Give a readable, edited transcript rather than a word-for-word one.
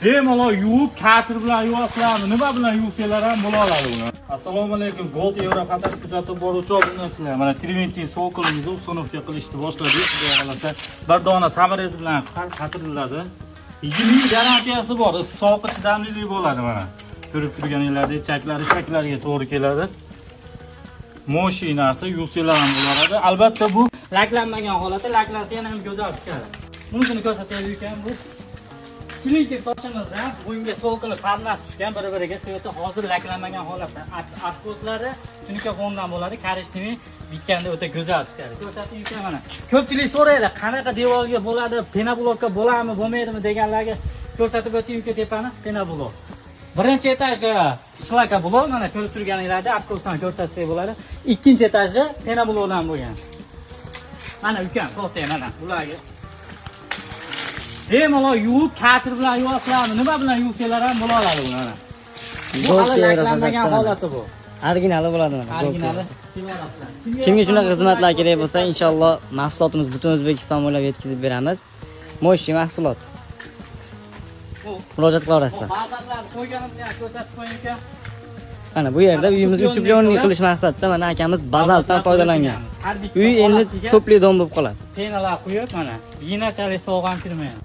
Bemalol yuvib, katir bilan yuvasizlarmi, nima bilan yuvsanglar ham bo'la oladi buni. Assalomu alaykum, Gold Euro Passat kuzatib boruvchi obunachilar. Mana Treventin цоколь imizni установка qilishni boshladik. Xudo xohlasa, bir dona саморез bilan qatiriladi. 20 yil garantiyasi bor. Sovuqqa chidamlilik bo'ladi mana. Ko'rib turganinglardek chaklari chaklariga to'g'ri keladi. Мощный narsa, yuvsanglar ham bo'ladi. Albatta, bu laklanmagan holatda, laklansa yana ham go'zal chiqadi. Bunisini ko'rsataylik ekan, bu klinker toshimizdan bunga цоколь parnas tushgan bir-biriga свет i hozir laklanmagan holatda. Откос lari tunuka fondan bo'ladi, коричневый bitganda o'ta go'zal chiqadi. Ko'rsatib ekan mana. Ko'pchilik so'raydi, qanaqa devorga bo'ladi, пеноблок ka bo'ladimi, bo'lmaydimi deganlarga ko'rsatib o'ting uka tepani, пеноблок. Birinchi etaji шлакоблок, mana ko'rib turganinglarda откос dan ko'rsatsak bo'ladi. Ikkinchi etaji пеноблок dan bo'lgan. Mana ukam, to'xtang mana ularga. Bemalol yuvib, katir bilan yuvasizlarmi, nima bilan yuvsanglar ham bo'la oladi bu mana. Bu Gold hali Euro laklanmagan Passatda holati bu. Originali bo'ladi mana. Gold Originali. Euro. Kimga shunaqa xizmatlar kerak bo'lsa, inshaalloh mahsulotimiz butun O'zbekiston bo'ylab yetkazib beramiz. Мощный mahsulot. Murojaat qila olasizlar. Bazaltlarni qo'yganimizni ham ko'rsatib qo'ying uka. Mana bu yerda uyimizni утеплённый qilish maqsadida mana akamiz bazaltdan foydalangan. Har bitta Uy endi xonasiga тёплый дом bo'lib qoladi. Пена lar quyib, mana, yinachalik sovuq ham kirmaydi.